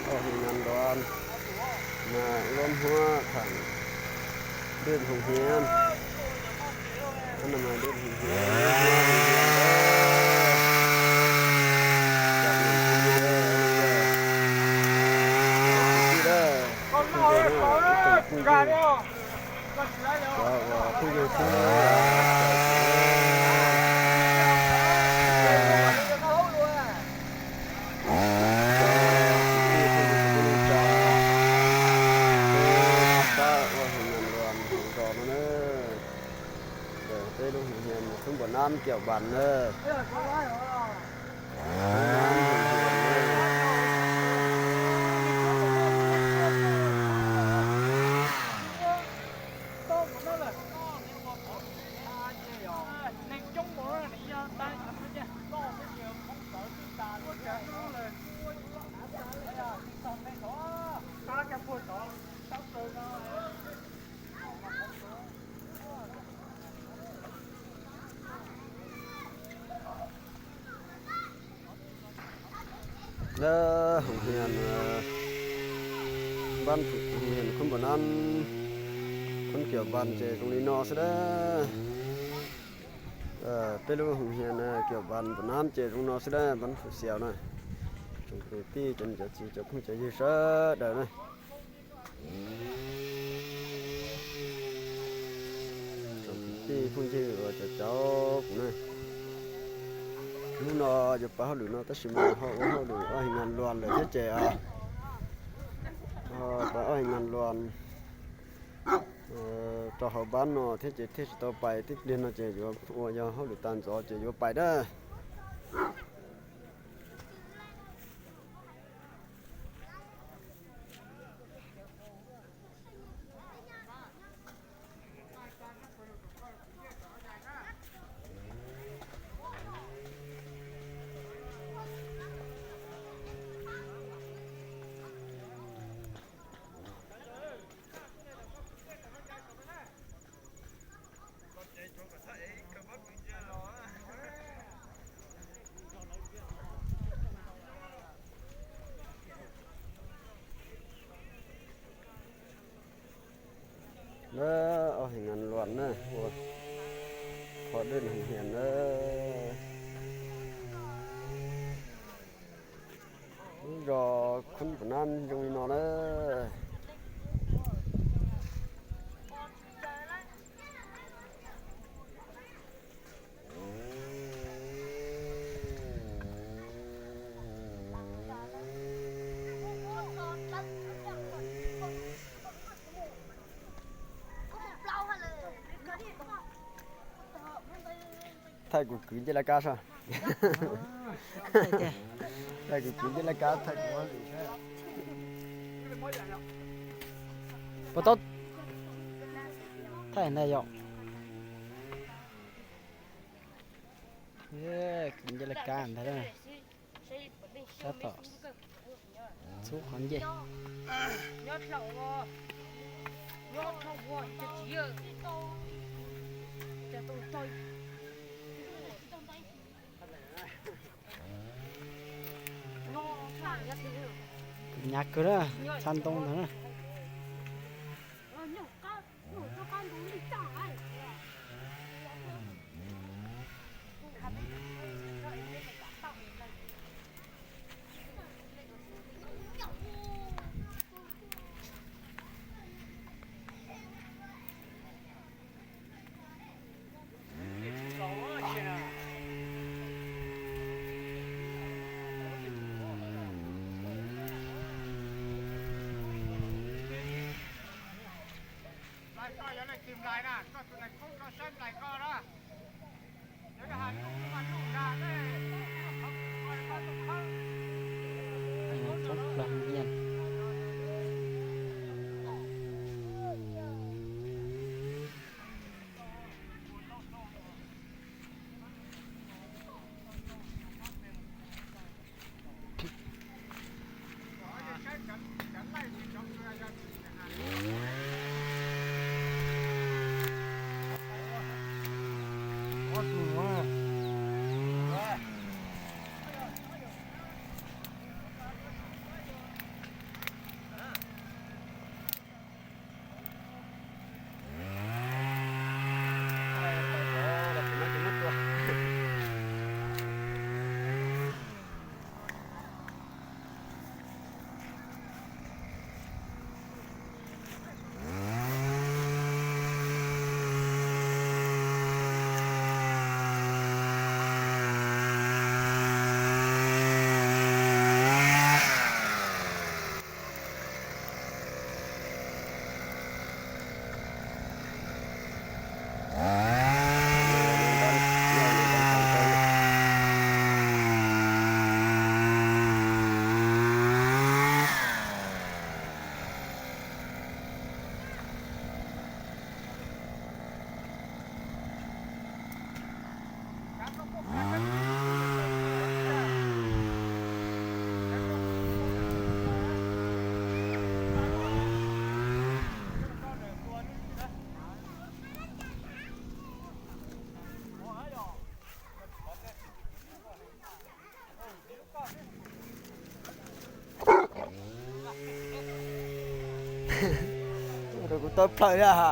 Ob hwj ngan luas mas lub huab thaam dej hoos hiav, dej hoos hiav, phooj ywg thiab cov kwv tij phooj ywg sawv daws, peb sib pab ua hwj ngan luas zos no na, ntawm peb lub hoos hiav Khun Npam Nab Kiaum Npas na. Lawv hoos hiav, npab hoos hiav Khun Npam Nab, Khun Kiaum Npas ces zoo li no xwb dab. Peb lub hoos hiav Kiaum Npas Npam Nab ces zoo no xwb dab, npab hoos xiaus na. Tsoom kwv tij, cov niam cov txiv, cov phooj cov ywg sawv daws na. Tsoom kwv tij phooj ywg uas cov caum kuv na, hnub no yuav pab hauj lwm no tab sis mas ho ua hauj lwm ob hwj ngan luas lawm thiab ces, pab ob hwj ngan luas rau hauv npab no thiab ces thiaj tsis tau pais, tib pliag no ces yuav ua yog hauj lwm tag ntxov ces yuav pais dab. Lawv ob hwj ngan luas na, ua qhov dej hoos hiav na. Lub zos Khun Npam Nab zoo li no na. Thaij kuv kwv ncej laj kab sab. Thaij kuv kwv ncej laj kab, thaij kuv. Puas tau thaij ntag yom? Kwv ncej laj kab ntag. Tab tom txhub qhov ncej. Tus nyav kawg na, txha ntoo ntag na. Poob plaws nyiaj. Rau kuv tawb plaws thiab ha.